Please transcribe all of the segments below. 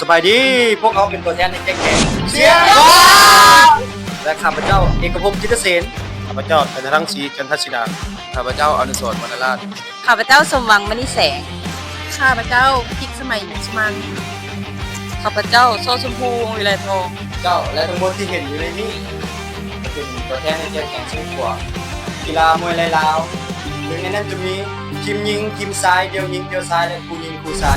ສະບາຍດີ, ພວກເຮົາເປັນຕົວແທນໃຫ້ແກ່ແຂກ ເຊຍ ແລະ ຂ້າພະເຈົ້າ ເອກະພົບ ຈິດຕະເສນ, ຂ້າພະເຈົ້າ ຈັນທະລັງສີ ຈັນທະສີດາ, ຂ້າພະເຈົ້າ ອະນຸສອນ ວັນນະລາດ, ຂ້າພະເຈົ້າ ສົມຫວັງ ມະນີແສງ, ຂ້າພະເຈົ້າ ພິກສະໄໝ ສຸມັນ, ຂ້າພະເຈົ້າ ຊໍ ຊົມພູ ວົງວິໄລທອງ. ເຈົ້າ ແລະ ທັງໝົດທີ່ເຫັນຢູ່ໃນນີ້ ເປັນຕົວແທນໃຫ້ແກ່ແຂກເຊີນຂວາງກິລາມວຍລາຍລາວ, ໜຶ່ງໃນນັ້ນຈະມີທີມຍິງທີມຊາຍ, ດ່ຽວຍິງດ່ຽວຊາຍ ແລະ ຄູ່ຍິງຄູ່ຊາຍ.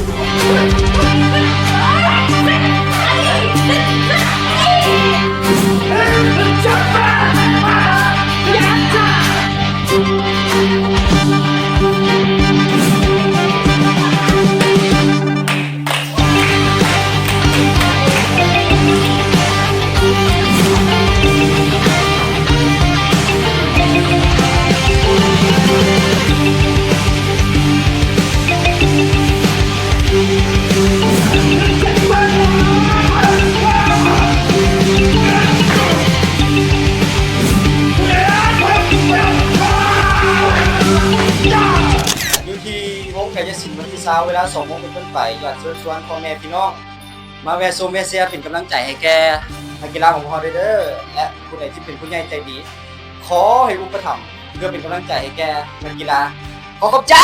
ຢູ່ທີ່ວົງກາຍະສິນ ວັນທີຊາວ ເວລາສອງໂມງເປັນຕົ້ນໄປ, ຢາກເຊີນຊວນພໍ່ແມ່ພີ່ນ້ອງ ມາແວ່ຊົມແວ່ເຊຍເປັນກຳລັງໃຈໃຫ້ແກ່ນັກກິລາຂອງພວກເຮົາເດີ ແລະ ຜູ້ໃດທີ່ເປັນຜູ້ໃຫຍ່ໃຈດີ ຂໍໃຫ້ອຸປະຖຳເພື່ອເປັນກຳລັງໃຈໃຫ້ແກ່ນັກກິລາ. ຂໍຂອບໃຈ.